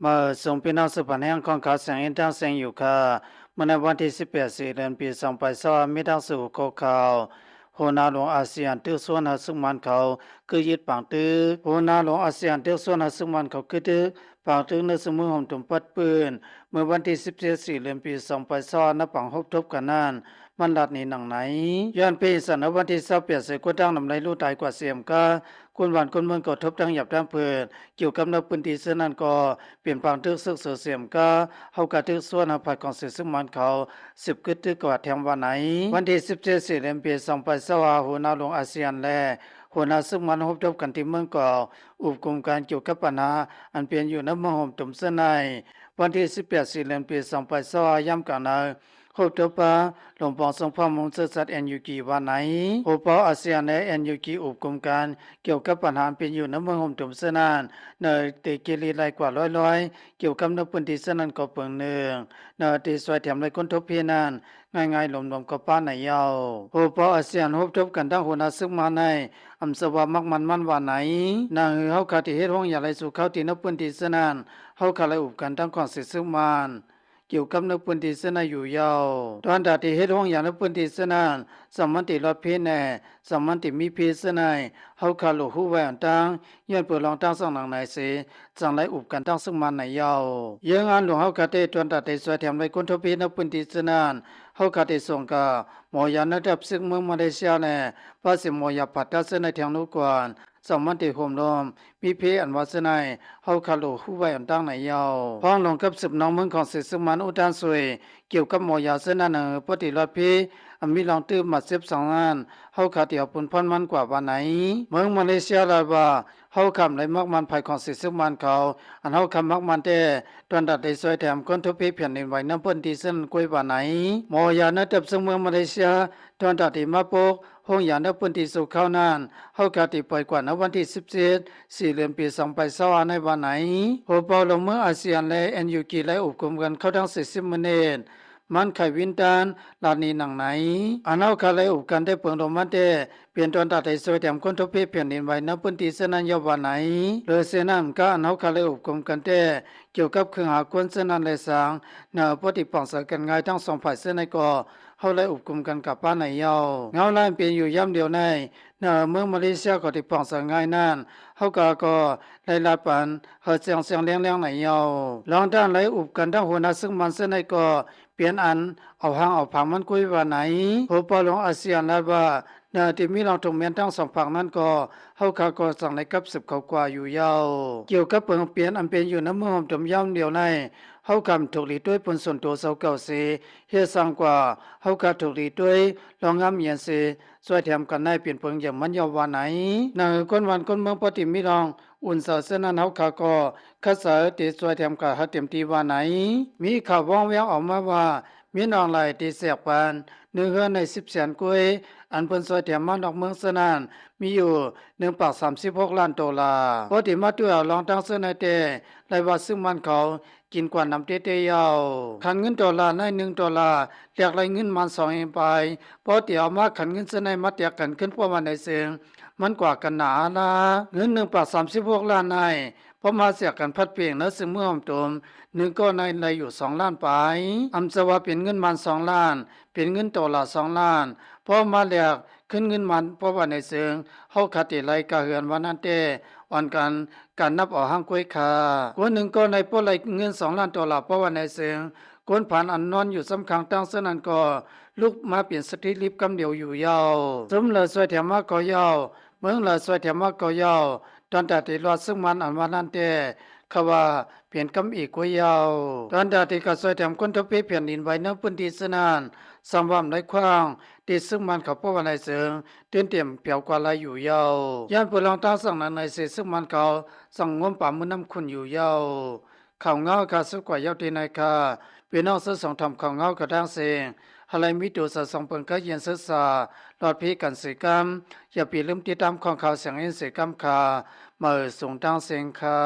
ມາສົ່ງພີ່ນ້ອງສືບພັນແຮງຂອງຂ່າວສຽງເອັນທາງສຽງຢູ່ຄ່າ. ມື້ໃນວັນທີສິບແປດ ສີ່ເດືອນ ປີສອງພັນຊາວ ມີດັ່ງຊື່ຫົວຂໍ້ຂ່າວ: ຫົວໜ້າຫຼວງອາຊຽນຖືກຊວນໃຫ້ຊຶກມານເຂົາກືດຍຶດປາງຕຶກ. ຫົວໜ້າຫຼວງອາຊຽນຖືກຊວນໃຫ້ຊຶກມານເຂົາກືດຍຶດປາງຕຶກໃນຊຶກເມືອງຫົມທຸມປັດປືນ ເມື່ອວັນທີສິບເຈັດ ສີ່ເດືອນ ປີສອງພັນຊາວ ນະປາງຮົບທົບກັນນັ້ນ ມັນລາດໜີໜັງໃນ. ຍ້ອນເພງສັນໃນວັນທີຊາວແປດ ເສືອກວດດັງນຳໄລ່ລູກຕາຍກວ່າສີ່ເອັມກາ ຄົນບ້ານຄົນເມືອງກໍທົບທັງຫຍາບທັງເພີດ ກ່ຽວກັບໃນພື້ນທີ່ເຊິ່ງນັ້ນກໍເປັນປາງຕຶກເຊິ່ງເສືອເສຍມກາ ເຮົາກະຖືກຊວນໃຫ້ພາຍຂອງເສຍຊຶກມານເຂົາສືບກຶດຕຶກກວ່າແຖມວ່າໃນ. ວັນທີສິບເຈັດ ສີ່ເດືອນ ປີສອງພັນຊາວຫ້າ ຫົວໜ້າຫຼວງອາຊຽນ ແລະ ຫົວໜ້າຊຶກມານຮົບທົບກັນທີ່ເມືອງກອກ ອຸບກຸມກັນກ່ຽວກັບບັນຫາອັນເປັນຢູ່ໃນເມືອງຫົມຕຸມເຊິ່ງໃນ ວັນທີສິບແປດ ສີ່ເດືອນ ປີສອງພັນຊາວຫ້າ ຍາມກາງນາຍ ຮົບທົບປະ ລົງປອງຊົງພາວມວນເຊື້ອຊາດ ເອັນຢູຈີ ວ່າໃນ. ໂຮເປົ່າອາຊຽນ ແລະ ເອັນຢູຈີ ອຸບກຸມກັນກ່ຽວກັບບັນຫາເປັນຢູ່ໃນເມືອງຫົມຕຸມເຊິ່ງນັ້ນ ໃນເຕເກລີໄລກວ່າຮ້ອຍລາຍ ກ່ຽວກັບໃນພື້ນທີ່ເຊິ່ງນັ້ນກໍເປີງໜຶ່ງ ໃນທີ່ຊ່ວຍແຖມໄລ່ຄົນທົບເພນັ້ນ ງ່າຍໆຫຼວມໆກໍປານໃນເຍົາ. ໂຮເປົ່າອາຊຽນຮົບທົບກັນທັງຫົວໜ້າຊຶກມານໃນ ອຳສະວາມັກມັນມັນວ່າໃນ. ນາງຮືເຮົາຄາທີ່ເຮັດໂຮງຢາໄລ່ສູ່ເຂົາທີ່ໃນພື້ນທີ່ເຊິ່ງນັ້ນ ເຮົາຄາໄລ່ອຸບກັນທັງຂອງເສຍຊຶກມານ ກ່ຽວກັບໃນພື້ນທີ່ເຊິ່ງໃນຢູ່ເຍົາ. ຕອນຕາທີ່ເຮັດໂຮງຢາໃນພື້ນທີ່ເຊິ່ງນັ້ນ ສຳມັນຕິລອດເພແນ່ ສຳມັນຕິມີເພເຊິ່ງໃນ ເຮົາຄາຫຼູກຮູ້ໄວ້ອັນຕັ້ງ ຍ້ອນເປີດລອງຕັ້ງສັງໜັງໃນເສ ຈັ່ງໄດ້ອຸບກັນຕັ້ງຊຶກມານໃນເຍົາ. ເຢີ້ງອານຫຼວງເຮົາຄາເຕ ຕອນຕາທີ່ຊ່ວຍແຖມໄດ້ຄົນທົບເພໃນພື້ນທີ່ເຊິ່ງນັ້ນ ເຮົາຄາທີ່ສົ່ງກະໝໍຢາໃນລະດັບຊຶກເມືອງມາເລເຊຍແນ່ ປາສິໝໍຢາຜ່າຕັດເຊິ່ງໃນແທງນູກວນ ສຳມັນຕິໂຮມລົມ ມີເພອັນວ່າເຊິ່ງໃນ ເຮົາຄາຫຼູກຮູ້ໄວ້ອັນຕັ້ງໃນເຍົາ. ພ້ອມລົງກັບສືບນ້ອງເມືອງຂອງເສຊຶກມານອຸດຕານຊຸຍ ກ່ຽວກັບໝໍຢາເຊິ່ງນັ້ນ ເຮົາປະຕິລອດເພ ອັນມີລອງຕື້ບາດເຈັບສັງນັ້ນ ເຮົາຄາທີ່ເອົາປຸນພອນມັນກວ່າວ່າໃນ. ເມືອງມາເລເຊຍລາຍວ່າ ເຮົາຄາໄດ້ມັກມັນພາຍຂອງເສຊຶກມານເຂົາ ອັນເຮົາຄາມັກມັນແທ້ ຕອນຕາທີ່ຊ່ວຍແຖມຄົນທົບເພແຜ່ນດິນໄຫວໃນພື້ນທີ່ເຊິ່ງນັ້ນກ້ວຍວ່າໃນ. ໝໍຢາໃນລະດັບຊຶກເມືອງມາເລເຊຍ ຕອນຕາທີ່ມາປົກ ໂຮງຢາໃນພື້ນທີ່ຊົ່ວຄາວນັ້ນ ເຮົາກະຕິປ່ອຍກວ່າໃນວັນທີສິບເຈັດ ສີ່ເດືອນ ປີສອງພັນຊາວຫ້າໃນວ່າໃນ. ໂຮເປົ່າລົງເມືອງອາຊຽນ ແລະ ເອັນຢູຈີ ໄດ້ອົບຮົມກັນເຂົ້າທັງສີ່ສິບມື້ນີ້ ມັນໄຂວິນຕານ ລາດໜີໜັງໃນ. ອັນເຮົາຄະໄດ້ອົບກັນແຕ່ເພິ່ງລົງມາແຕ່ ເປັນຕອນຕາໄດ້ຊ່ວຍແຖມຄົນທົບເພແຜ່ນດິນໄຫວໃນພື້ນທີ່ເຊິ່ງນັ້ນເຍົາວ່າໃນ. ເລີເສຍນັ້ນກະອັນເຮົາຄະໄດ້ອົບຮົມກັນແຕ່ ກ່ຽວກັບເຄື່ອງຫາຄົນເຊິ່ງນັ້ນແລະສາງ ເນາະ ບໍ່ຕິປອງເສີກັນງ່າຍທັງສອງຝ່າຍເຊິ່ງໃນກໍ ເຮົາໄດ້ອົບຮົມກັນກັບປ້າໃນເຍົາ. ເງົາລ້ານເປັນຢູ່ຍາມດຽວໃນ ເນາະ ເມືອງມາເລເຊຍກໍຕິປອງເສີງ່າຍນັ້ນ ເຮົາກະກໍໄດ້ລາດປັນ ເຮີແຊງແຊງແລງແລງໃນເຍົາ. ລອງດ້ານໄດ້ອຸບກັນທັງຫົວໜ້າຊຶກມັນເຊິ່ງໃນກໍ ປ່ຽນອັນເອົາຮ່າງເອົາຜັງມັນກຸ້ຍວ່າໃນ. ໂຮເປົ່າຫຼວງອາຊຽນລາດວ່າ ເນາະ ທີ່ມີລອງທຸກແມ່ນທັງສອງພັກນັ້ນກໍ ເຮົາຄະກໍສັ່ງໄດ້ກັບສືບເຂົ້າກວ່າຢູ່ເຍົາ. ກ່ຽວກັບເພິ່ງປ່ຽນອັນເປັນຢູ່ໃນເມືອງຫົມຕຸມຍາມດຽວໃນ ເຮົາຄະຖືກຫຼີຕົວເປັນສ່ວນຕົວເຊົາເກົ່າເສ ເຮັດສ້າງກວ່າ ເຮົາຄະຖືກຫຼີຕົວລອງງາມຍຽນເສ ຊ່ວຍແຖມກັນໃນເປັນເພິ່ງເຢີມມັນເຍົາວ່າໃນ. ນາງຄືຄົນບ້ານຄົນເມືອງພໍທີ່ມີລອງອຸ່ນເຊົາເຊິ່ງນັ້ນ ເຮົາຄະກໍຄັດສະເອົາຕິຊ່ວຍແຖມກັນໃຫ້ເຕັມທີ່ວ່າໃນ. ມີຂ່າວວອງແວງອອກມາວ່າ ມີນ້ອງຫຼາຍທີ່ແສກປັນ ໜຶ່ງເຮືອນໃນສິບແສນໂກຍ ອັນເພິ່ນຊ່ວຍແຖມມານອກເມືອງເຊິ່ງນັ້ນ ມີຢູ່ໜຶ່ງປາກສາມສິບຫົກລ້ານໂດລາ. ພໍທີ່ມາຕົວເອົາລອງຕັ້ງເຊິ່ງໃນແຕ່ ລາຍວ່າຊຶກມັນເຂົາ ກິນກວ່ານຳເຕເຕເຍົາ. ຂັນເງິນໂດລາໃນໜຶ່ງໂດລາ ແລກໄດ້ເງິນມານສອງເອັມປາຍ. ພໍທີ່ເອົາມາຂັນເງິນເຊິ່ງໃນມາແຕກກັນຂຶ້ນພວກມັນໃນເຊິ່ງ ມັນກວ່າກັນໜາລະ. ເງິນໜຶ່ງປາກສາມສິບຫົກລ້ານໃນ ພໍມາແຊກກັນພັດເພງໃນຊຶກເມືອງຫົມຕຸມ ໜຶ່ງກໍໃນໄດ້ຢູ່ສອງລ້ານປາຍ. ອຳສະວ່າເປັນເງິນມານສອງລ້ານ ເປັນເງິນໂດລາສອງລ້ານ ພໍມາແລກຄືນເງິນມານ ເພາະວ່າໃນເຊິ່ງ ເຮົາຄະຕິໄລ່ກາເຮືອນວ່ານັ້ນແຕ່ ອ່ອນກັນ ການນັບເອົາຮ່າງກ້ວຍຄ່າ. ຄົນໜຶ່ງກໍໃນພໍໄດ້ເງິນສອງລ້ານໂດລາ ເພາະວ່າໃນເຊິ່ງ ຄົນພານອັນນອນຢູ່ຊຳຂ້າງຕັ້ງເຊິ່ງນັ້ນກໍ ລຸກມາເປັນສະຕິລິບກຳດຽວຢູ່ເຍົາ. ຊຶມລາວຊ່ວຍແຖມມາກໍເຍົາ ເມືອງລາວຊ່ວຍແຖມມາກໍເຍົາ ຕອນຕາທີ່ລອດຊຶກມັນອັນວ່ານັ້ນແຕ່ ຄະວ່າເປັນກຳອີກກວ່າເຍົາ. ຕອນຕາທີ່ກະຊ່ວຍແຖມຄົນທົບເພແຜ່ນດິນໄຫວໃນພື້ນທີ່ເຊິ່ງນັ້ນ ສຳຫວັບໃນຂວາງ ທີ່ຊຶກມັນເຂົາ ເພາະວ່າໃນເຊິ່ງ ຕື່ນເຕັມແຜວກວ່າລາຍຢູ່ເຍົາ. ຢ້ານເປີດລອງຕັ້ງສັງໜັງໃນເສ ຊຶກມັນເຂົາ ສັງງວມປາມືນ້ຳຂຸ່ນຢູ່ເຍົາ. ຂ່າວເງົາກະສຸດກວ່າເຍົາທີ່ໃນຄະ ພີ່ນ້ອງເຊີນສົ່ງຖາມຂ່າວເງົາກະທາງເສງ ຫາໄລມີໂຕສາສອງເປີງກະເຢັນສຶກສາ ຫຼອດພີກັນເສກຳ. ຢ່າໄປລືມຕິດຕາມຂອງຂ່າວສຽງເອັນເສກຳຄະ ມາເອີສົງທາງເສງຄະ.